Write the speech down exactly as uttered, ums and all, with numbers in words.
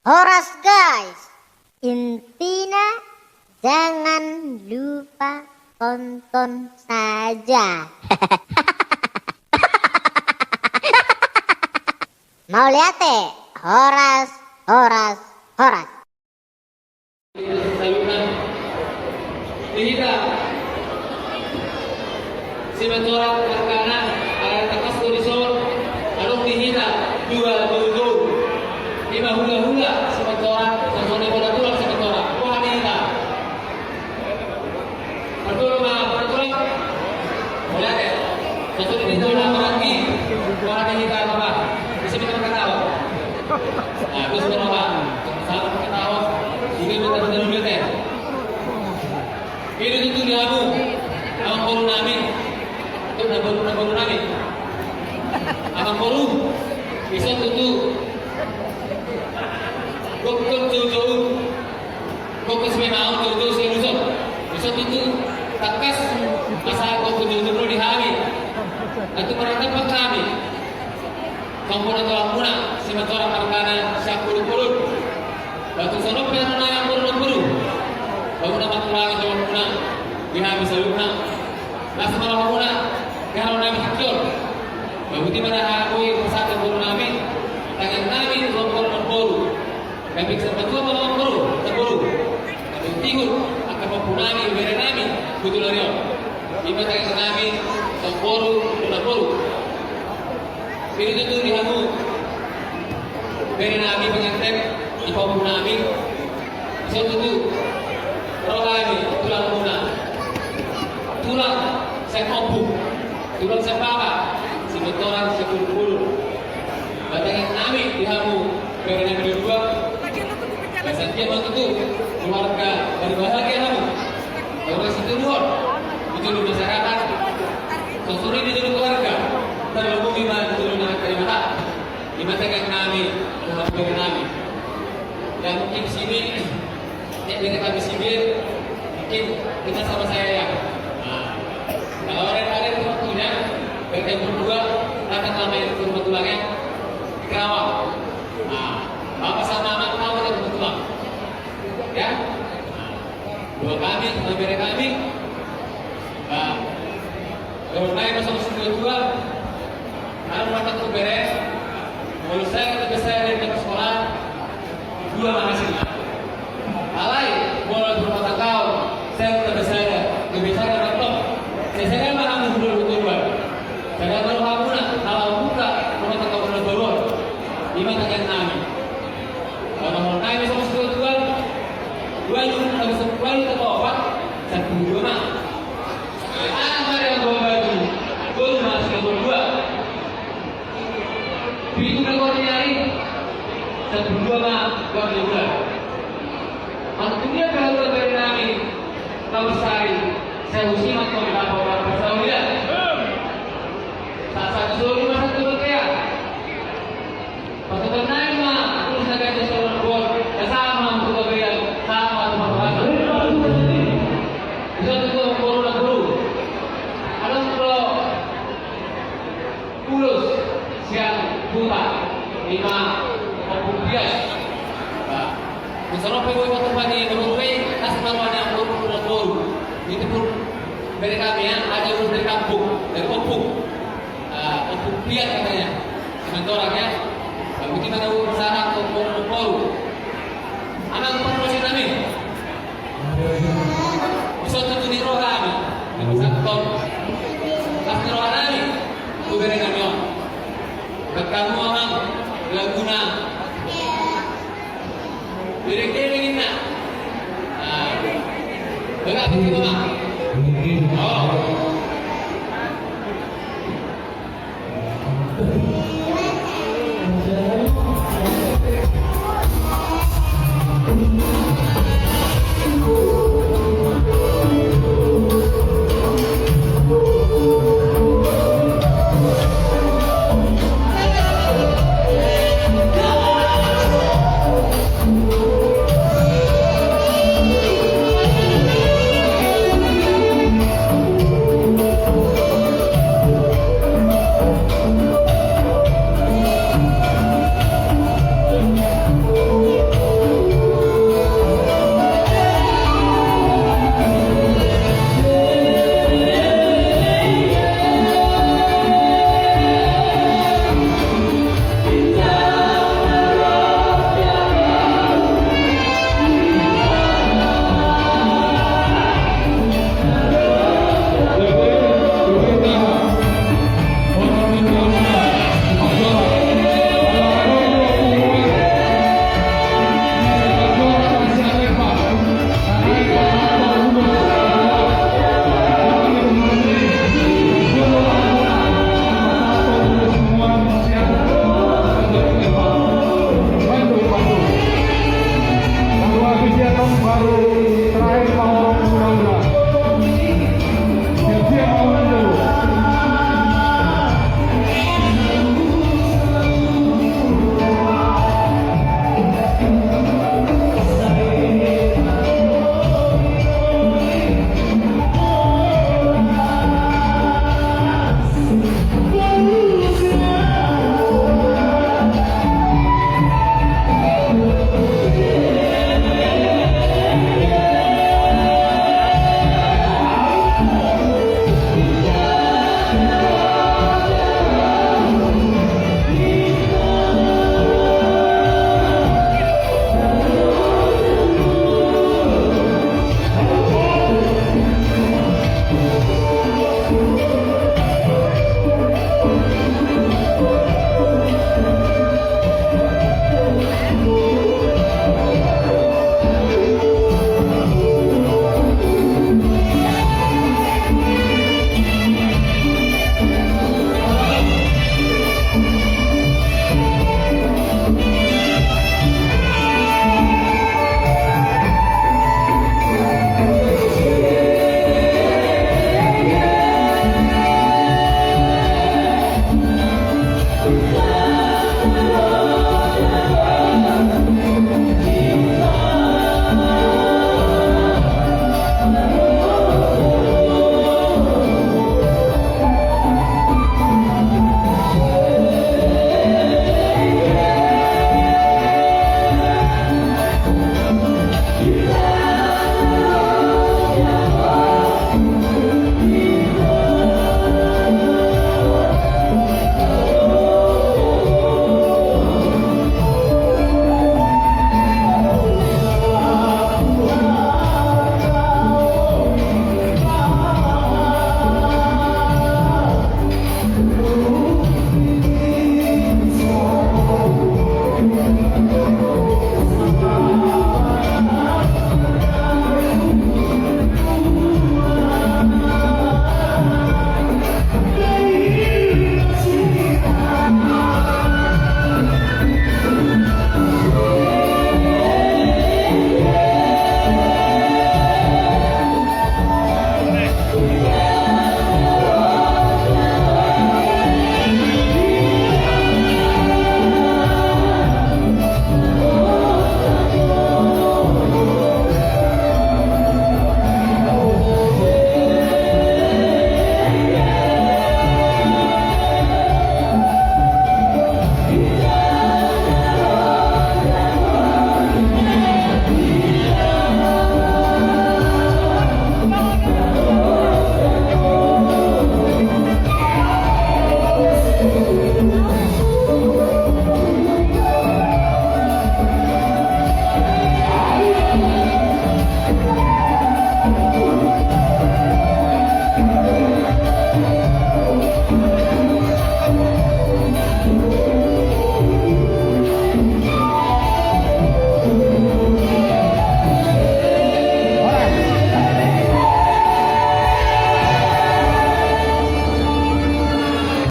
Horas, guys. Intina, jangan lupa tonton saja. Mauliate, horas, horas, horas. Di hita Simanjorang, markana, ala tangkas do dison, adong di hita dua togu-togu. Ima hula-hula Simanjorang, songon i poda tulang Simanjorang. Boha di hita? Parjolo ma, parjolo. Mauliate. Songon i di hita maranggi. Boha di hita, Bapak? Bisa kita ketawa. Nah, terus berapa? Sama ketawa. Ini betul-betul. I do tutu di hamu amangboru nami, tu namboru, namboru nami. Amangboru, dison tutu gokhon joujou, gokhon sipaingaton, joujou sialusan. Dison tutu tangkas asa gokhon joujou di hami. Atu maranggi ma hami. Songon i ma tulang muna, Simanjorang markana, sian Pulupulu. Ba tung songon i pe hami amangboru, namboru. Ba muna ma tulang muna, di hami saluhutna. Las ma roha muna, di hami na mihakjol. Ba boti ma na hami, pasahat amangboru nami, tangiang nami tu amangboru, namboru. Gabe saur matua ma amangboru, namboru. Gabe tihur angka pahompu nami, bere nami, tu joloan on. Ima tangiang nami, amangboru, namboru. I do tutu di hamu bere nami, pengantin, di pahompu nami. Dison tutu ro hami tulang muna. Tulang sian ompung, tulang sian bapa, Simanjorang sian Pulupulu. Ba tangiang nami di hamu bere nami dua-dua. Ba satia ma tutu keluarga, berbahagia hamu. Keluarga situruon, di jolo masyarakat, songon i di jolo keluarga, terlebih ma di jolo na tarima. Ima tangiang nami tu hamu bere nami. Ya, mungkin di sini, ya, bere kami sini, mungkin kita sama saya, ya. Nah, kalau ada, ada di waktunya, bere kami berdua datang sama yang ke rumah tulangnya, di Karawang. Nah, bapak sama anak tahu ada rumah tulang. Ya? Nah, dua kami, dua bere kami. Nah, kalau naik masuk ke dua, kalau mata tu bere, kalau saya kata saya dari ke sekolah, dua mana sih? Alai, kalau rumah tangga, saya kata besar, lebih besar dari laptop. Saya, saya kan makan dulu dulu dulu. Saya kan baru hamuna, kalau buka, rumah tangga benar baru. Ima tangiang nami. Kalau mau naik masuk ke dua, dua lu, kalau sebulan kita bawa, satu dua mah. Anak ada yang bawa baju, gol masuk ke dua. Pitu kali kau nyari, satu dua mah, gol dua. Waktu dia kalau dari nami, kau sari, saya usi mah kau dapat orang bersaulian. Saat satu soli masa tu dia. Pasahaton nai ma, ulos na gabe songon on, na sama tu gabean, sama tu parhorasan. Dison tutu amangboru, namboru. Adong do ulos sian huta, ima ompung pias. Nah, songon on pe boi patupa ni namboru i, asa na roha ni amangboru, namboru. Itu pun bere kami ya, ada ulos dari kampung, dari ompung. Ah, ompung piat katanya. Sementara ya. Boti ma na ulos sahat tu amangboru, namboru. Amang pargonsi nami. Dison tutu ni roha nami. Satu ton. Pas ni roha nami. Tu bere nami on. Berkamu amang. Laguna. Dereng-dereng inna. Ah. Bagapi tu amang. Oh.